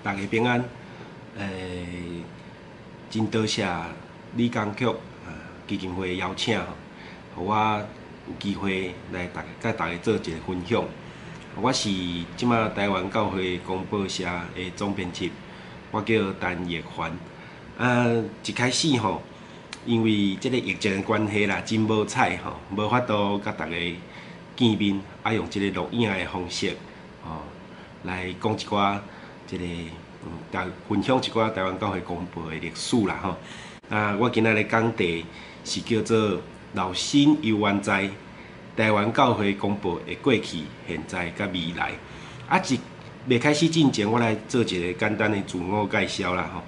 逐家平安。真多謝李江菊基金會邀請，予我有機會來逐佮逐家做一个分享。我是這馬台灣教會公報社的總編輯，我叫陳奕凡。一開始吼，因為這个疫情的關係啦，真無彩吼，無法度佮逐家見面，用這个錄影的方式，吼，來講一寡這个，分享一寡台灣教會公報的歷史啦吼。我今仔日講題是叫做“老身猶原在，台灣教會公報的過去、現在佮未來”。佇未開始進前，我來做一个簡單的自我介紹啦吼。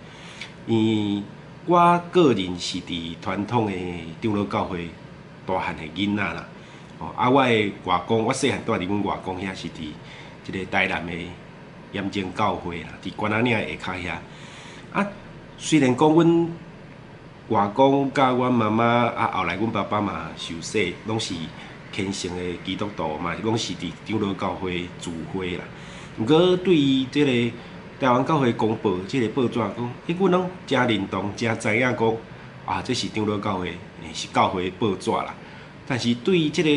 因為我個人是佇傳統的長老教會大漢的囡仔啦。我的外公，我細漢蹛佇阮外公遐是佇這个台南的鹽埕教會啦，佇關仔嶺下跤遐。雖然講阮外公佮阮媽媽，後來阮爸爸嘛受洗，攏是虔誠的基督徒嘛，攏是佇長老教會聚會啦。毋過對於這个台灣教會公報這个報紙講，阮攏誠認同，誠知影講，這是長老教會，是教會報紙啦。但是對於這个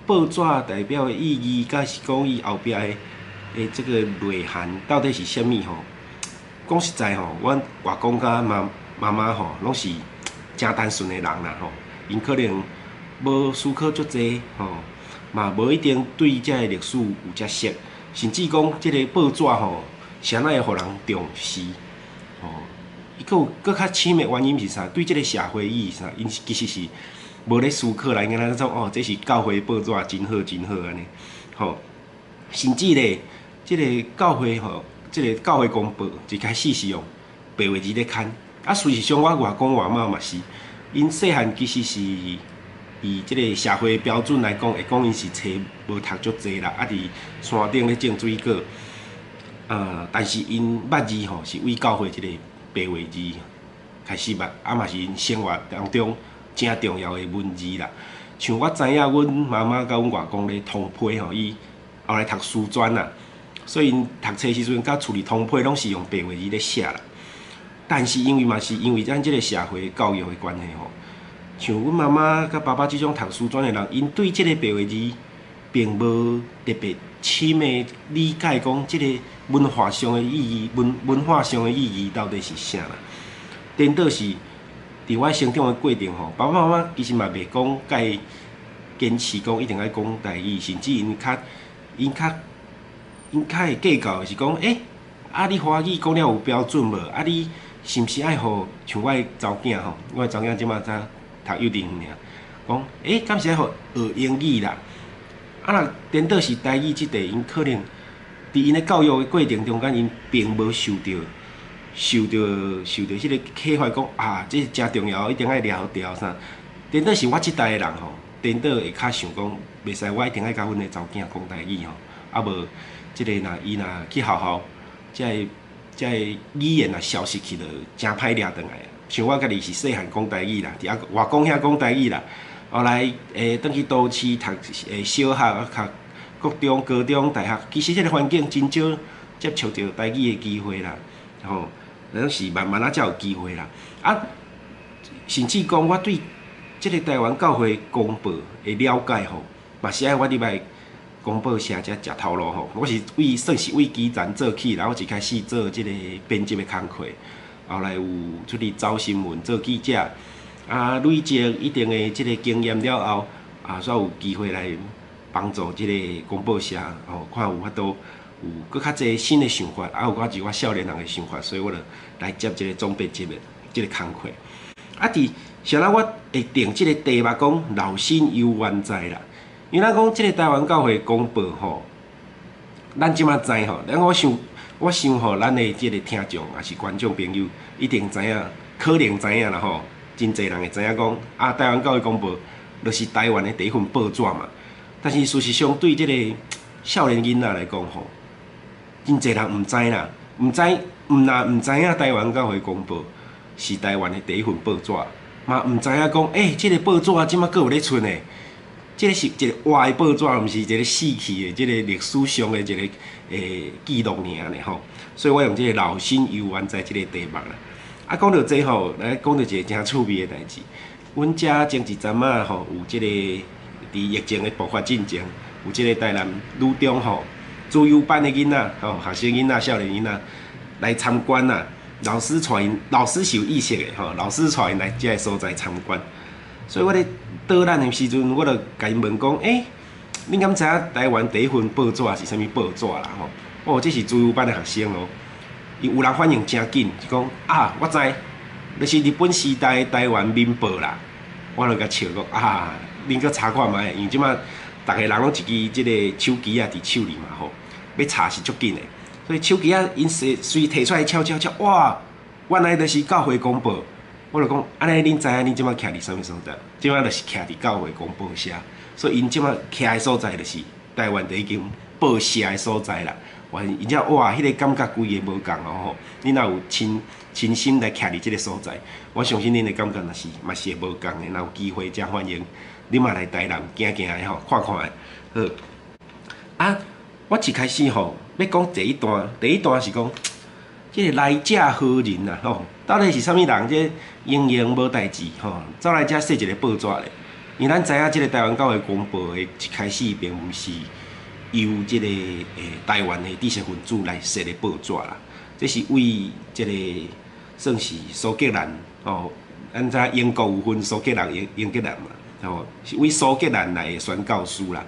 報紙代表的意義，佮是講伊後壁的這个內涵到底是啥物吼？講實在吼，阮外公佮媽媽媽吼，攏是誠單純的人啦吼，𪜶可能無思考足濟吼，嘛無一定對這个歷史有遮熟，甚至講這个報紙吼，啥會予人重視吼？伊閣有閣較深的原因是啥？對這个社會意義啥？𪜶是其實是無咧思考啦，𪜶敢若講哦，這是教會報紙，真好真好按呢，吼。甚至咧，這个教會吼，這个教會公報一開始是用白話字咧刊，事實上我外公外媽嘛是，𪜶細漢其實是以這个社會標準來講，會講𪜶是冊無讀足濟啦，佇山頂咧種水果，但是𪜶捌字吼是為教會這个白話字開始捌，嘛是𪜶生活當中誠重要的文字啦。像我知影，阮媽媽佮阮外公咧通批吼，伊後來讀師專啦，所以𪜶讀冊時陣，佮厝裡通批攏是用白話字咧寫啦。但是因為嘛是因為咱這个社會教育的關係吼，像阮媽媽佮爸爸這種讀師專的人，𪜶對這个白話字並無特別深的理解，講這个文化上的意義、文化上的意義到底是啥啦。顛倒是佇我成長的過程吼，爸爸媽媽其實嘛袂講佮堅持講一定愛講台語，甚至𪜶較會計較的是講，你華語講了有標準無？你是毋是愛予像我的查某囝吼？我的查某囝這馬才讀幼稚園爾，講，敢是愛予學英語啦？若顛倒是台語這塊，𪜶可能佇𪜶的教育的過程中間，𪜶並無受著彼个啟發，講啊，這誠重要，一定愛掠牢啥。顛倒是我這代的人吼，顛倒會較想講，袂使，我一定愛佮阮的查某囝講台語吼，無這个若伊若去學校，這个語言若消失去，就誠歹掠轉來。像我家己是細漢講台語啦，佇外公遐講台語啦，後來轉去都市讀小學啊，讀國中、高中、大學，其實這个環境真少接觸著台語的機會啦，吼，攏是慢慢仔才有機會啦。甚至講我對這个台灣教會公報的了解吼，嘛是愛我入來公報社才食頭路吼。我是為算是為基層做起啦，我一開始做這个編輯的工課，後來有出去走新聞做記者，累積一定的這个經驗了後，煞有機會來幫助這个公報社吼，看有法度有閣較濟新的想法，有較一寡少年人的想法，所以我就來接這个總編輯的這个工課。佇啥人我會定這个題目講老身猶原在啦？因為咱講這个台灣教會公報吼，咱這馬知吼，咱我想吼，咱的這个聽眾抑是觀眾朋友一定知影，可能知影啦吼，真濟人會知影講啊，台灣教會公報就是台灣的第一份報紙嘛。但是事實上，對這个少年囡仔來講吼，真濟人毋知啦，毋知毋若毋知影台灣教會公報是台灣的第一份報紙，嘛毋知影講，這个報紙這馬閣有咧出呢。這个是一个活的報紙，毋是一个死去的，這个歷史上的一个記錄爾呢吼。所以我用這个老生遊玩哉這个題目啦。啊，講著這吼，來講著一个誠趣味的代誌。阮遮前一陣仔吼，有這个佇疫情的爆發進前，有這個台南女中吼，資優班的囡仔吼，學生囡仔、少年囡仔來參觀啦。老師帶𪜶，老師是有意識的吼，老師帶𪜶來這个所在參觀。所以我咧導覽的時陣，我就共𪜶問講：欸，恁敢知影台灣第一份報紙是啥物報紙啦？吼，哦，這是資優班的學生哦。伊有人反應誠緊，就講啊，我知，就是日本時代的台灣民報啦。我就共笑講啊，恁閣查看覓，因為這馬逐个人攏一支這个手機仔佇手裡嘛吼，欲查是足緊的。所以手機仔𪜶隨隨提出來敲敲敲，哇，原來就是教會公報。我就講，按呢恁知影恁這馬徛佇啥物所在？這馬就是徛佇教會公報社，所以𪜶這馬徛的所在就是台灣第一間報社的所在啦。哇，𪜶才哇，彼个感覺規个無仝哦吼！恁若有親親身來徛佇這个所在，我相信恁的感覺若是嘛是會無仝的。若有機會，誠歡迎恁嘛來台南行行的吼，看看的。好，啊，我一開始吼欲講第一段，第一段是講這个來者何人啊？吼，到底是啥物人？這閒閒無代誌吼，走來遮寫一个報紙咧。因為咱知影，這个台灣教會公報的一開始並毋是由這个台灣的知識分子來設的報紙啦，這是為這个算是蘇格蘭吼，咱知影英國有分蘇格蘭、英格蘭嘛，吼，是為蘇格蘭來的宣教師啦。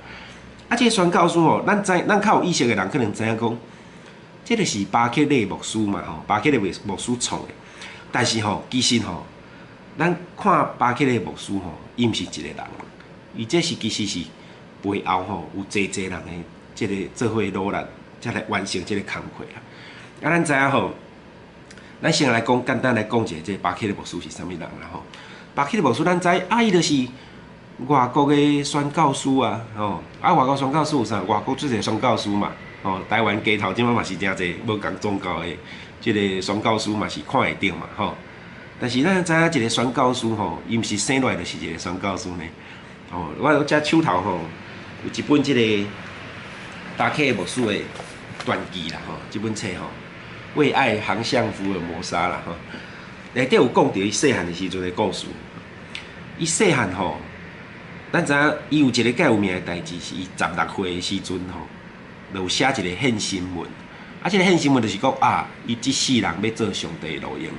啊，這个宣教師吼，咱知咱較有意識的人可能知影講，這个是巴克禮牧師嘛，吼，巴克禮牧師創的。但是吼，其實吼，咱看巴克禮牧師吼，伊毋是一個人，伊這是其實是背後吼有濟濟人的這个做伙努力，才來完成這个工課啦。啊，咱知影吼，咱先來講簡單來講一下，這个巴克禮牧師是啥物人啦吼。巴克禮牧師，咱知啊，伊就是外國的宣教師啊，吼啊，外國宣教師有啥？外國足濟宣教師嘛，吼，台灣街頭這馬嘛是誠濟無仝宗教的這个宣教師嘛是看會著嘛，吼。但是咱知影一個宣教師吼，伊毋是生落來就是一個宣教師呢。吼，我遮手頭吼有一本這个巴克牧師的傳記啦，吼，這本冊吼，為愛航向福爾摩沙啦，吼，內底有講著伊細漢的時陣的故事。伊細漢吼，咱知影伊有一个較有名的代誌，是伊16歲的時陣吼，就有寫一个獻身文。啊，這个獻身文就是講啊，伊這世人欲做上帝的路用。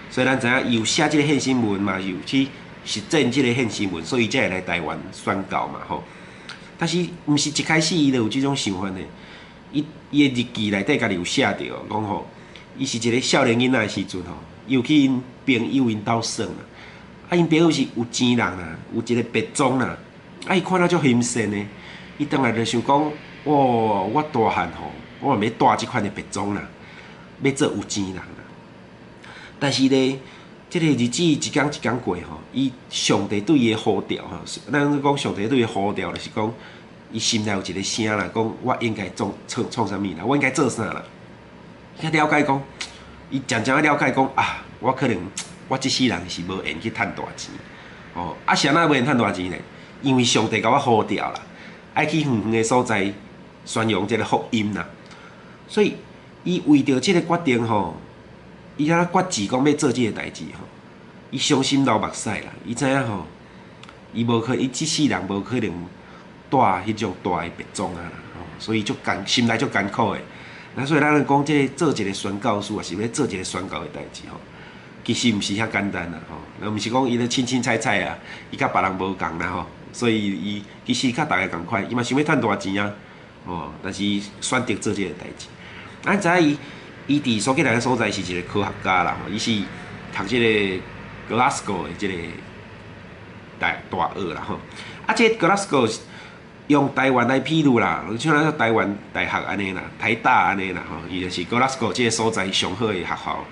所以咱知影伊有寫這个獻身文嘛，有去實踐這个獻身文，所以才會來台灣宣教嘛，吼。但是毋是一開始伊就有這種想法呢。伊的日記內底家己有寫著，講吼，伊是一个少年囡仔的時陣吼，伊有去𪜶朋友𪜶兜耍啦。啊，𪜶朋友是有錢人啦，有一个別莊啦。啊，伊看了足欣羨的，伊轉來就想講，哦，我大漢吼，我嘛欲帶這款的別莊啦，欲做有錢人啦。但是咧，這个日子一工一工過吼，伊上帝對伊的呼召吼，咱講上帝對伊的呼召，就是講，伊心內有一个聲啦，講我應該創創創啥物啦，我應該做啥啦。伊了解講，伊漸漸仔了解講啊，我可能我這世人是無緣去趁大錢，哦，啊是按怎無緣趁大錢呢？因為上帝共我呼召啦，愛去遠遠的所在宣揚這个福音啦。所以，伊為著這个決定吼，伊才決志講欲做這个代誌吼，伊傷心流目屎啦。伊知影吼，伊無可，伊這世人無可能帶彼種大的別莊啊啦，吼，所以足艱心內足艱苦的。那所以咱講這个做一个宣教師，抑是欲做一个宣教的代誌吼，其實毋是遐簡單啦，吼，若毋是講伊咧凊凊彩彩啊，伊佮別人無仝啦吼，所以伊其實佮逐个仝款，伊嘛想欲趁大錢啊，吼，但是伊選擇做這个代誌。咱知影伊，伊佇蘇格蘭的所在是一个科學家啦，吼，伊是讀這个格拉斯哥的這个大學啦，吼。啊，這个格拉斯哥用台灣來比喻啦，像咱台灣大學按呢啦，台大按呢啦，吼，伊就是格拉斯哥這个所在上好的學校。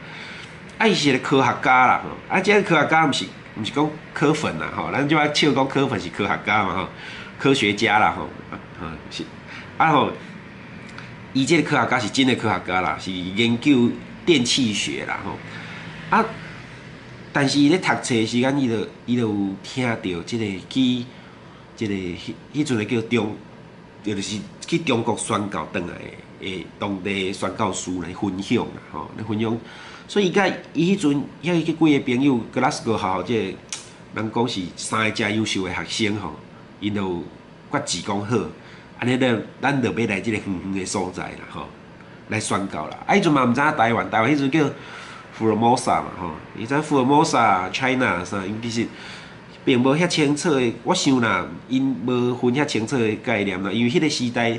啊，伊是一个科學家啦，吼，啊，這个科學家毋是講柯粉啦，吼，咱這擺笑講柯粉是科學家嘛，吼，科學家啦，吼，啊，是，啊吼。伊這个科學家是真的科學家啦，是研究電氣學啦，吼。啊，但是伊咧讀冊時間，伊就有聽著這个去這个彼彼陣的叫中，就是去中國宣教轉來的當地宣教師來分享啦，吼，來分享。所以伊佮伊彼陣遐彼幾个朋友，格拉斯哥學校這个人講是三个誠優秀的學生吼，𪜶就決志講好，按呢咱咱就欲來這个遠遠的所在啦，吼，來宣教啦。啊，彼陣嘛毋知影台灣，台灣彼陣叫福爾摩沙嘛，吼，伊知福爾摩沙 China 啥，𪜶其實並無遐清楚的，我想啦，𪜶無分遐清楚的概念啦，因為彼个時代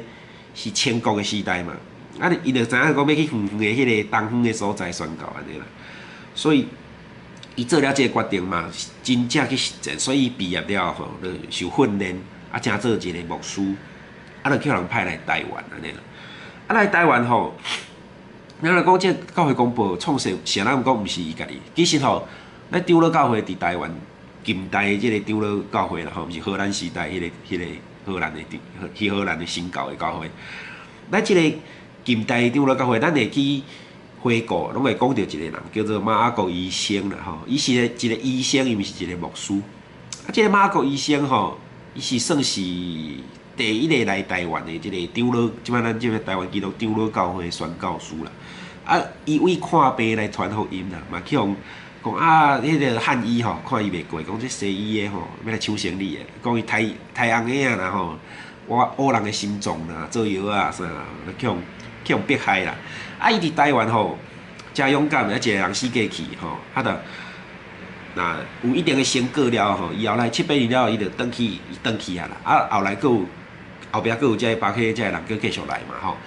是清國的時代嘛，啊，𪜶就知影講欲去遠遠的彼个東方的所在宣教按呢啦，所以伊做了這个決定嘛，真正去實踐，所以伊畢業了後吼，就受訓練，啊，成做一個牧師，啊，就予人派來台灣按呢啦，啊，來台灣吼，咱來講這個教會公報創設，啥人講毋是伊家己，其實吼，咱長老教會佇台灣近代的這个長老教會啦吼，毋是荷蘭時代彼个荷蘭的去荷蘭的新教的教會。咱這個近代長老教會，咱會去回顧，攏會講著一個人叫做馬雅各醫生啦吼，伊是一個醫生，伊毋是一個牧師。啊，這個馬雅各醫生吼，伊是算是第一個來台灣的這个長老，這擺咱這个台灣基督長老教會的宣教師啦。啊，伊為看病來傳福音啦，嘛去予講啊，彼个漢醫吼看伊袂過，講這西醫的吼欲來搶生意的，講伊刣刣紅的啊啦吼，挖挖人的心臟啦，做藥啊啥，去予去予迫害啦。啊，伊佇台灣吼，誠勇敢，啊一個人死過去吼，啊，就若有一定的成果了後，伊後來七八年了後，伊就轉去，伊轉去啊啦。啊，後來閣有後壁閣有這个巴克這个人閣繼續來嘛吼。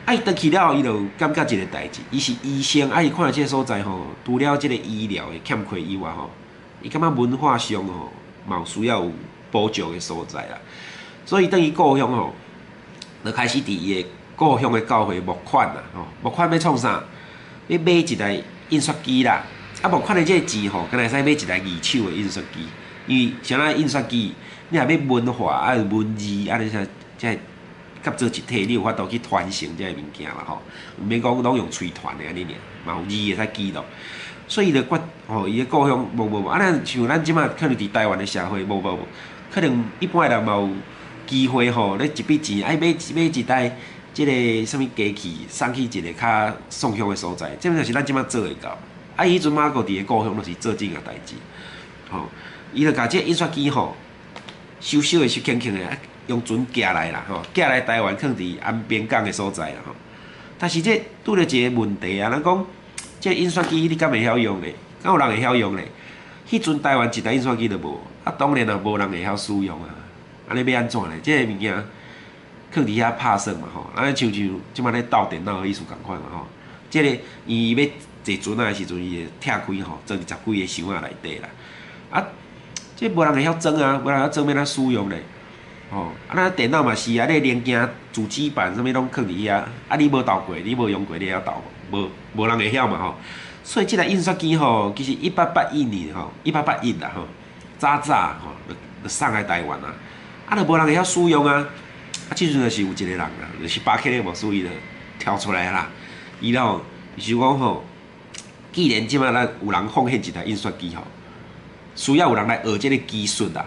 啊，伊轉去了後，伊就感覺一个代誌，伊是醫生，啊，伊看著這个所在吼，除了這个醫療的欠缺以外吼，伊感覺文化上吼，嘛有需要有補救的所在啦。所以轉去故鄉吼，就開始佇伊的故鄉的教會募款啦，吼，募款欲創啥？欲買一台印刷機啦。啊，募款的這个錢吼，敢若會使買一台二手的印刷機，因為啥物印刷機，你若欲文化啊文字啊，你啥才合做一體，你有法度去傳承這个物件嘛吼，毋免講攏用喙傳的按呢爾，嘛有字會使記錄。所以伊就決吼，伊的故鄉無無無，啊，咱像咱這擺可能佇台灣的社會，無無，可能一般的人嘛有機會吼，咧一筆錢愛買買一台這个啥物機器，送去一个較散鄉的所在，這就是咱這擺做會到。啊，伊彼陣馬可佇个故鄉就是做這個代誌，吼，伊就共這个印刷機吼，小小的、小輕輕的，用船寄來啦，吼，寄來台灣，囥佇安平港的所在啦，吼。但是這拄著一個問題啊，咱講這個印刷機你敢會曉用咧？敢有人會曉用咧？彼陣台灣一台印刷機都無，啊，當然也無人會曉使用啊。按呢欲按怎咧？這个物件囥佇遐拍耍嘛，吼，按呢親像這擺咧鬥電腦的意思仝款嘛，吼。這个伊欲坐船仔的時陣，伊會拆開吼，裝佇十幾个箱仔內底啦。啊，這無人會曉裝啊，無人會曉裝，欲按怎使用咧？吼，啊，咱電腦嘛是啊，你零件、主機板啥物攏囥佇遐，啊，你無鬥過，你無用過，你會曉鬥無？無，無人會曉嘛吼。所以這台印刷機吼，其實1881年吼，1881啦吼，早早吼就就送來台灣啊，啊，就無人會曉使用啊。啊，這陣就是有一個人啊，就是巴克禮牧師，伊就跳出來啦。伊吼，伊想講吼，既然這擺咱有人奉獻一台印刷機吼，需要有人來學這个技術啦。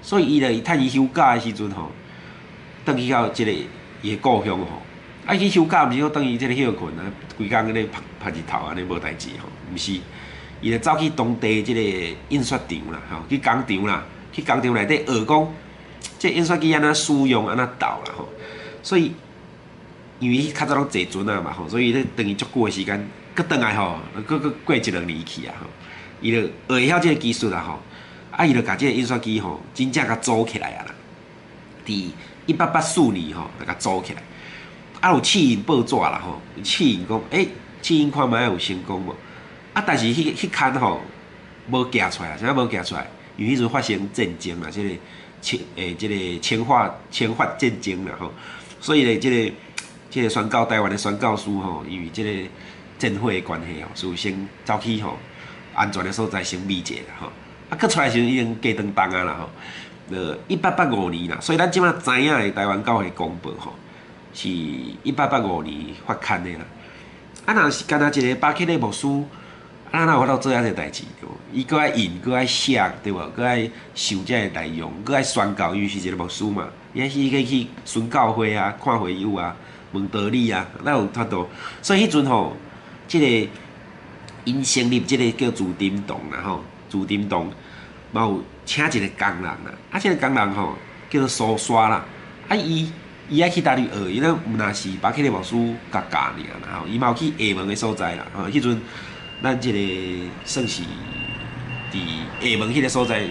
所以伊就趁伊休假的時陣吼，轉去到這个伊的故鄉吼，啊，伊去休假毋是講轉去這个歇睏啊，規工咧曝曝日頭按呢無代誌吼，毋是，伊就走去當地這个印刷廠啦，吼，去工廠啦，去工廠內底學講，這個印刷機按怎使用，按怎鬥啦吼。所以，因為較早攏坐船仔嘛吼，所以咧轉去足久的時間，閣轉來吼，閣閣過一兩年去啊吼，伊就學會曉這个技術啦吼。啊！伊就共這个印刷機吼，真正共組起來啊啦！佇1884年吼，就共組起來。啊，有試印報紙啦吼，試印講，欸，試印看覓有成功無？啊，但是彼彼刊吼無寄出來，啥無寄出來？因為彼陣發生戰爭啦，這个清欸，這个清法清法戰爭啦吼，所以咧，這个這个宣教台灣的宣教師吼，因為這个戰火的關係吼，所以先走去吼安全的所在先避者啦吼。啊，閣出來時陣已經過當冬啊啦吼，1885年啦，所以咱這擺知影的台灣教會公報吼，是一八八五年發刊的啦。啊，若是干焦一个巴克禮牧師，咱哪有法度做遐濟代誌對無？伊閣愛印，閣愛寫對無？閣愛想這个內容，閣愛宣教，伊是一個牧師嘛，伊愛去宣教會啊，看會友啊，問道理啊，哪有法度？所以彼陣吼，這个𪜶成立這个叫朱頂堂啦吼，朱頂堂嘛有請一個工人啦，啊，這个工人吼叫做蘇刷啦，啊伊伊愛去佗位學，伊咧毋若是巴克利牧師共教爾啦吼，伊嘛有去廈門的所在啦，吼，彼陣咱這个算是佇廈門彼个所在，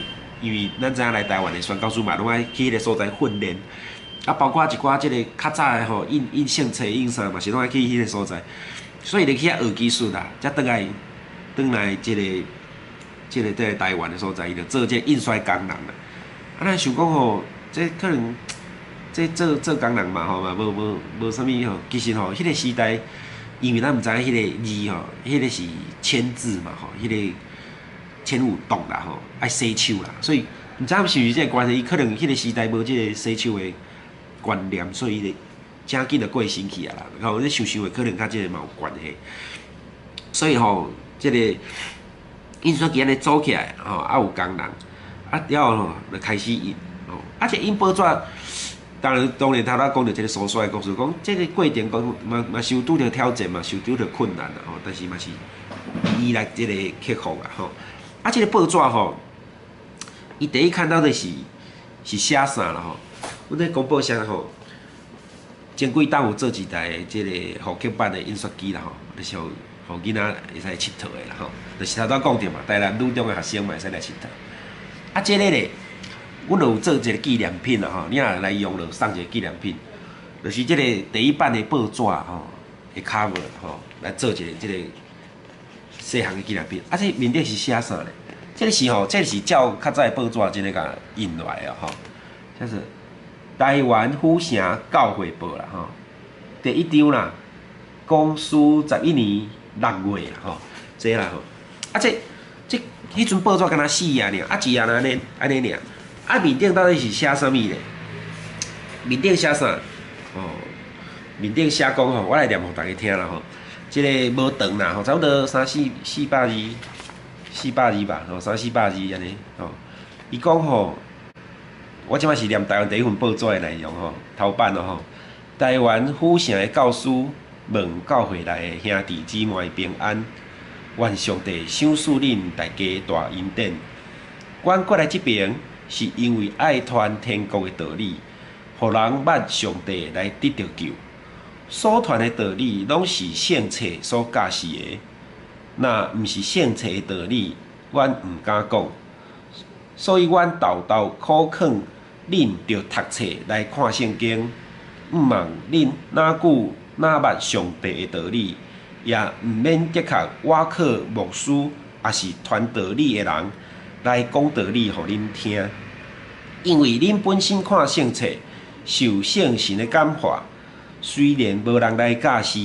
因為咱知影來台灣的宣教師嘛，攏愛去彼个所在訓練，啊，包括一寡這个較早的吼印印聖冊印啥嘛，是攏愛去彼个所在，所以就去遐學技術啦，才轉來轉來這個台灣的所在，伊就做這个印刷工人啦。啊，咱想講吼，這可能這做做工人嘛吼嘛，無無無啥物吼，其實吼，彼个時代，因為咱毋知影彼个字吼，彼个是鉛字嘛吼，彼个鉛有毒啦吼，愛洗手啦，所以毋知影是毋是這个關係，伊可能彼个時代無這个洗手的觀念，所以伊就誠緊就過身去啊啦。吼，你想想會可能佮這个嘛有關係。所以吼，這个印刷機按呢組起來吼，啊有工人，啊了後吼就開始印吼，啊這印報紙，當然當然頭拄講著這个蘇刷的故事，講這个過程講嘛嘛受拄著挑戰嘛，受拄著困難啦吼，但是嘛是伊來這个克服啦吼。啊，這个報紙吼，伊第一看到的是是寫啥啦吼？阮咧公報社吼，前幾冬有做一台這个復刻版的印刷機啦吼，就是予予囡仔會使𨑨迌的啦吼，就是頭拄講著嘛，台南女中的學生嘛會使來𨑨迌。啊，這个咧，阮就有做一个紀念品啦吼，你若來用就送一个紀念品，就是這个第一版的報紙吼的 cover 吼，來做一個這个細項的紀念品。啊，這面頂是寫啥咧？這个是吼，這个是照較早的報紙這个共印落來的吼，這是台灣府城教會報啦吼，第一張啦，光緒11年6月啦吼，這啦吼，啊這這彼陣報紙敢若四頁爾，啊一頁按呢按呢爾，啊面頂到底是寫啥物咧？面頂寫啥？哦，面頂寫講吼，我來念予大家聽啦吼。這个無長啦吼，差不多三四四百字，四百字吧，吼，三四百字按呢吼。伊講吼，我這擺是念台灣第一份報紙的內容吼，頭版咯吼。台灣府城的教師問教會內的兄弟姊妹平安，願上帝賞賜恁大家大恩典。阮過來這爿是因為愛傳天國的道理，予人捌上帝來得著救。所傳的道理攏是聖冊所教示的，若毋是聖冊的道理，阮毋敢講。所以阮沓沓苦勸恁著讀冊來看聖經，毋望恁哪久若捌上帝的道理，也毋免得較倚靠牧師，抑是傳道理的人來講道理予恁聽，因為恁本身看聖冊，受聖神的感化，雖然無人來教示，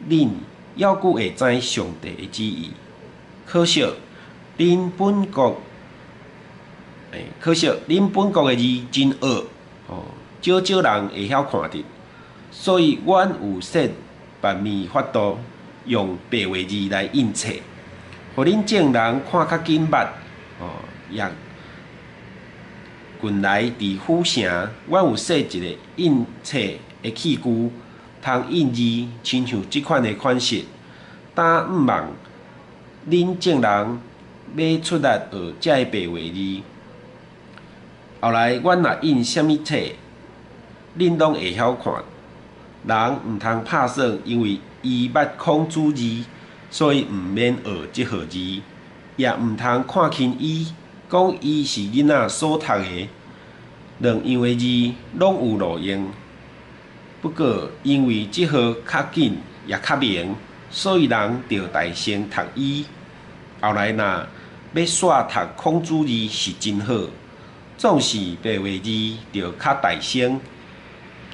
恁猶閣會知上帝的旨意。可惜恁本國，可惜恁本國的字真惡，哦，少少人會曉看得，所以阮有設別面法度，用白話字來印冊，予恁眾人看較緊捌，哦，也近來佇府城，阮有設一个印冊的器具，通印字，親像這款的款式。但毋望恁眾人欲出力學這个白話字。後來，阮若印啥物冊，恁攏會曉看。人毋通拍算，因為伊捌孔子字，所以毋免學這號字，也毋通看輕伊，講伊是囡仔所讀的。兩樣的字攏有路用，不過因為這號較緊也較明，所以人著大聲讀伊。後來若欲煞讀孔子字是真好，總是白話字著較大聲。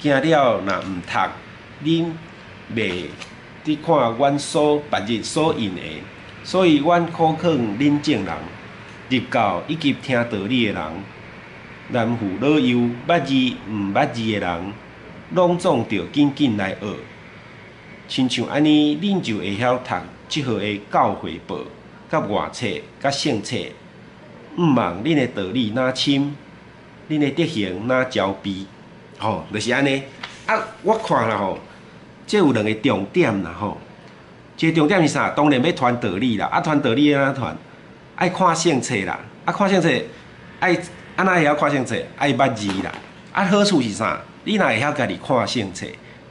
驚了若毋讀，恁袂得看阮所別日所印的，所以阮苦勸恁眾人，入教以及聽道理的人，男婦老幼，捌字毋捌字的人，攏總著緊緊來學。親像按呢，恁就會曉讀這號的教會報、佮外冊、佮聖冊，毋望恁的道理若深，恁的德行若焦卑，吼，就是按呢。啊，我看啦吼，這有兩個重點啦吼。一個重點是啥？當然欲傳道理啦，啊，傳道理按怎傳？愛看聖冊啦，啊，看聖冊愛按怎會曉看聖冊？愛捌字啦。啊，好處是啥？你若會曉家己看聖冊，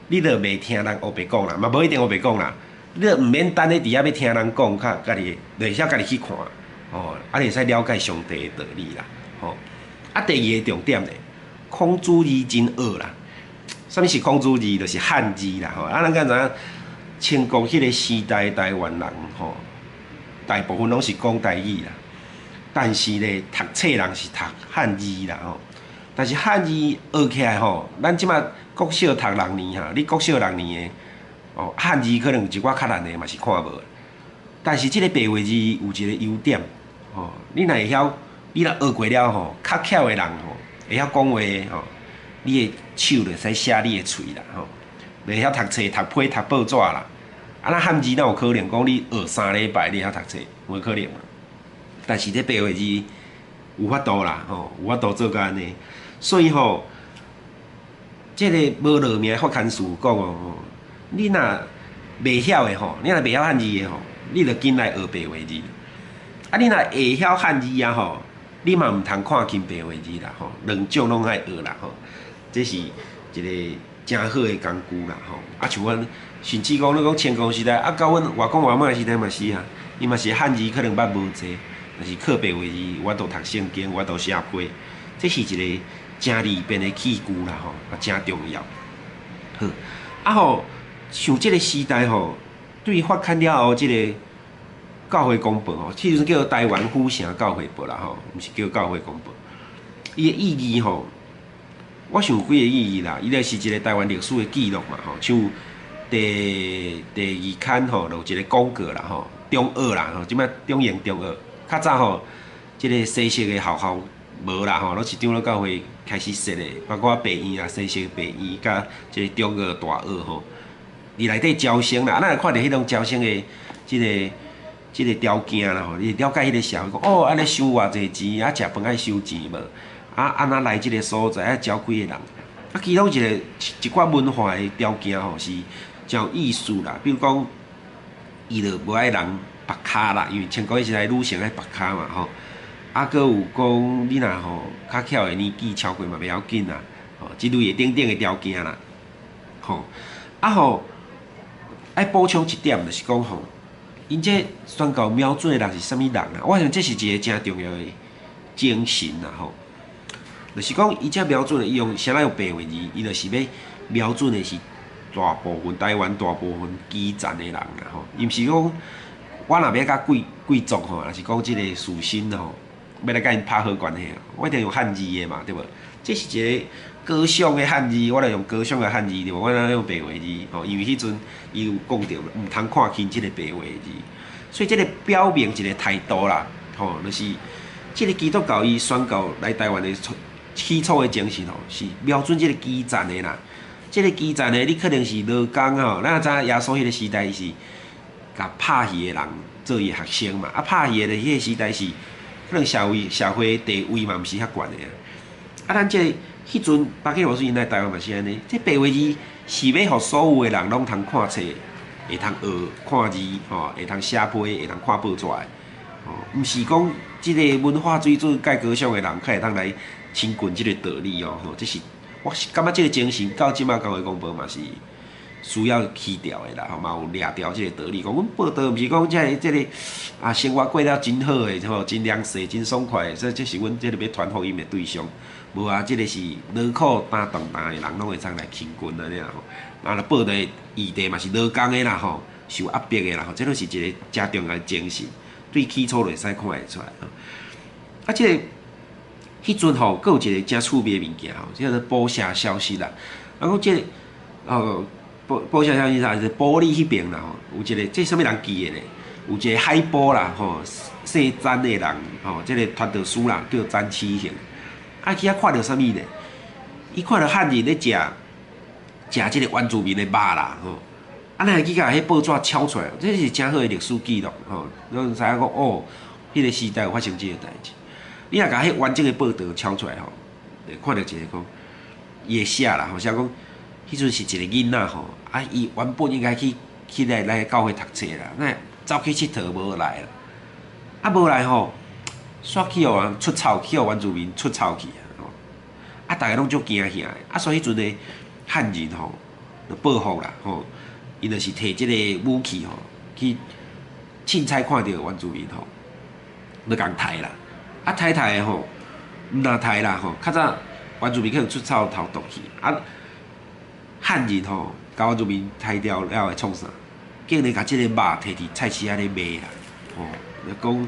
你就袂聽人烏白講啦，嘛無一定烏白講啦。你就毋免等咧佇遐欲聽人講，較家己就會曉家己去看，吼，啊，你會使了解上帝的道理啦，吼。啊，第二个重點咧，孔子字真惡啦。啥物是孔子字？就是漢字啦，吼。啊，咱敢知影？清國彼个時代台灣人吼，大部分攏是講台語啦，但是咧讀冊人是讀漢字啦吼。但是漢字學起來吼，咱這馬國小讀六年哈，你國小六年的哦，漢字可能有一寡較難的嘛是看無。但是這个白話字有一个優點吼，你若會曉，你若學過了吼，較巧的人吼，會曉講話吼，你的手就會使寫你的喙啦吼，會曉讀冊、讀批、讀報紙啦。啊，咱漢字哪有可能講你學3禮拜你會曉讀冊？無可能嘛。但是這白話字有法度啦，吼，有法度做到按呢。所以吼，這个無落名發刊詞講哦，你若袂曉的吼，你若袂曉漢字的吼，你就緊來學白話字。啊，你若會曉漢字啊吼，你嘛毋通看輕白話字啦吼，兩種攏愛學啦吼。這是一个誠好的工具啦吼。啊，像阮甚至講你講清光時代，啊，到阮外公外媽時代嘛是啊，伊嘛是漢字可能捌無濟，但是靠白話字，有法度讀聖經，有法度寫批，這是一個誠利便的器具啦吼，啊，誠重要。好，啊吼，像這个時代吼，對發刊了後，這个教會公報吼，彼陣叫台灣府城教會報啦吼，毋是叫教會公報。伊的意義吼，我想有幾个意義啦，伊就是一個台灣歷史的記錄嘛吼，像第二刊吼，就有一個廣告啦吼，中學啦吼，這擺中營中學，較早吼，這个西式的學校無啦吼，攏是長老教會開始設的，包括白院啊、西式白院佮這個中學、大學吼，佇內底招生啦，啊，咱若看著彼種招生的這個條件啦吼，你會了解彼個社會，講哦，按呢收偌濟錢，啊，食飯愛收錢無？啊，按怎來這个所在，愛招幾个人？啊，其中一個一寡文化的條件吼是誠有意思啦，比如講，伊就無愛人縛跤啦，因為清國彼時代女性愛縛跤嘛吼。啊，閣有講你若吼較巧的年紀超過嘛袂要緊啦，吼，這類的等等的條件啦，吼。啊吼，愛補充一點就是講吼，𪜶這宣教瞄準的人是啥物人啊？我想這是一個誠重要的精神啦吼。就是講，伊這瞄準的，伊用啥來用白話字，伊就是欲瞄準的是大部分台灣大部分基層的人啦吼。伊毋是講我若欲佮貴貴族吼，抑是講這个士紳吼，欲來佮𪜶拍好關係，我一定用漢字的嘛，對無？這是一个高尚的漢字，我來用高尚的漢字對無？我哪用白話字吼？因為彼陣伊有講著，毋通看輕這个白話字，所以這个表明一个態度啦，吼，就是這个基督教伊宣教來台灣的起初的精神吼，是瞄準這个基層的啦。這个基層的，你可能是勞工吼，咱也知影耶穌彼个時代是共拍魚的人做伊的學生嘛。啊，拍魚的彼个時代是可能社會地位嘛，毋是遐懸的啊。啊，咱這个彼陣巴克羅斯𪜶來台灣嘛是按呢，這白話字是欲予所有的人攏通看冊，會通學看字吼，會通寫批，會通看報紙的吼，毋是講這个文化水準蓋高尚的人，較會當來親近這个道理哦，吼，這是我是感覺這个精神到這馬教會公報嘛是需要去掉的啦，吼，嘛有掠牢這个道理。講阮報道毋是講這个這个啊，生活過了真好的吼，真涼快、真爽快的，這是阮這个欲傳福音的對象。無啊，這个是勞苦擔重擔的人，攏會當來親近按呢吼。啊，若報道的議題嘛是勞工的啦吼，受壓迫的啦吼，這攏是一個誠重要的精神，對起初就會使看會出來吼。啊，這个彼陣吼，閣有一個誠趣味的物件吼，叫做報社消息啦。啊，講這个哦，報社消息啥？是埔里彼爿啦吼，有一個這啥物人寄的咧？有一個海埔啦吼，姓詹的人吼，這個傳道師啦，叫詹啟賢。啊，去遐看著啥物咧？伊看著漢人咧食這个原住民的肉啦吼。啊，咱會去共彼報紙抄出來，這是誠好的歷史記錄吼，攏知影講哦，彼個時代有發生這个代誌。你若共彼完整的報導抄出來吼，會看著一个講，伊會寫啦吼，寫講彼陣是一個囡仔吼，啊，伊原本應該去來教會讀冊啦，那走去𨑨迌無來啦，啊無來吼，煞去予人出草，去予原住民出草去啊，吼，啊，逐个攏足驚嚇的，啊，所以彼陣的漢人吼，就報復啦吼。𪜶就是提這个武器吼，去凊彩看著原住民吼，就共刣啦。啊，刣刣的吼，毋但刣啦吼，較早原住民可能出草逃脫去，啊，漢人吼，共原住民刣掉了會創啥？竟然共這个肉提佇菜市仔咧賣啦，吼，就講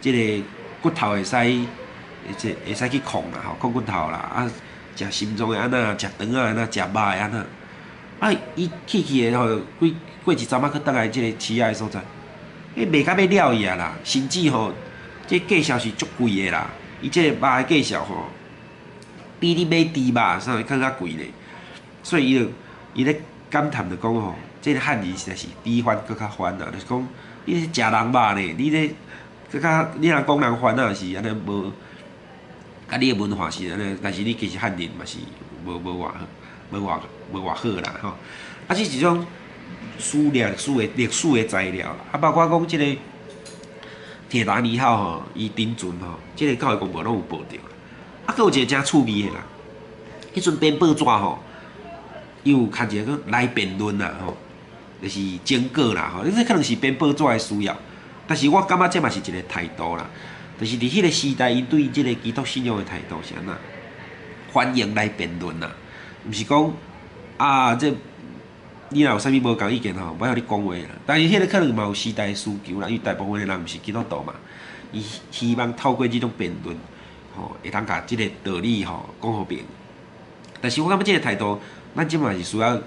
這个骨頭會使，會使去焢啦吼，焢骨頭啦，啊，食心臟的按怎，食腸仔的按怎，食肉的按怎。啊！伊去去的吼，過過一陣仔，閣轉來這个市仔的所在，彼賣甲欲了去啊啦！甚至吼，這價數是足貴的啦。伊這个肉的價數吼，比你買豬肉啥閣較貴咧。所以伊就伊咧感嘆就講吼，這个漢人實在是比番閣較番啊！就是講，你咧食人肉呢，你咧閣較你若講人番仔是按呢無，佮你的文化是按呢，但是你其實漢人嘛是無偌好。無偌好啦吼，啊，這是一種史料、歷史的材料啦。啊，包括講這个鐵達尼號吼，伊沉船吼，這个教會公報攏有報著啦。啊，閣有一個誠趣味的啦，彼陣編報紙吼，伊有刊一個講來辯論啦吼，就是徵稿啦吼，這可能是編報紙的需要，但是我感覺這嘛是一個態度啦，就是佇彼個時代，𪜶對這个基督信仰的態度是按怎？歡迎來辯論啦。毋是講啊，這你若有啥物無仝意見吼，欲予你講話啦。但是彼个可能嘛有時代的需求啦，因為大部分的人毋是基督徒嘛，伊希望透過這種辯論，吼，會當共這个道理吼講予明。但是我感覺這个態度，咱這嘛是需要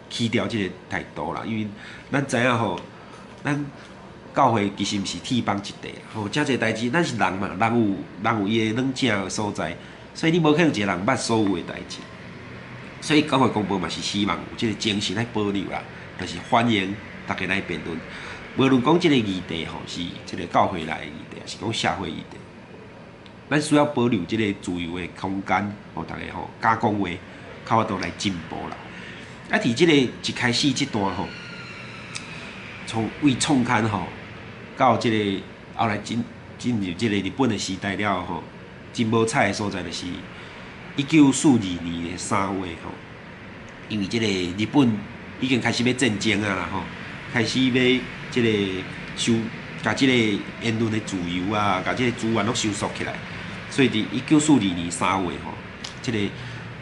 去掉這个態度啦，因為咱知影吼，咱教會其實毋是鐵板一塊，吼，誠濟代誌，咱是人嘛，人有伊的軟正的所在，所以你無可能一个人捌所有的代誌。所以教會公報嘛是希望有這个精神來保留啦，就是歡迎大家來辯論。無論講這个議題吼是這个教會內的議題，抑是講社會議題，咱需要保留這个自由的空間，予大家吼敢講話，較法度來進步啦。啊，佇這个一開始這段吼，從為創刊吼到這个後來進入這个日本的時代了吼，真無彩的所在就是1942年3月吼，因為這个日本已經開始欲戰爭啊啦吼，開始欲這个收，共這个言論的自由啊，共這个資源攏收縮起來，所以佇一九四二年三月吼，這个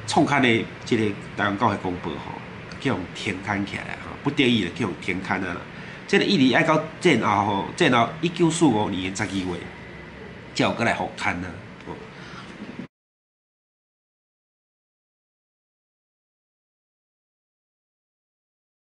創刊的這个台灣教會公報吼，去予停刊起來吼，不得已就去予停刊啊啦。這个一直愛到戰後吼，戰後1945年的12月，才有閣來復刊啊。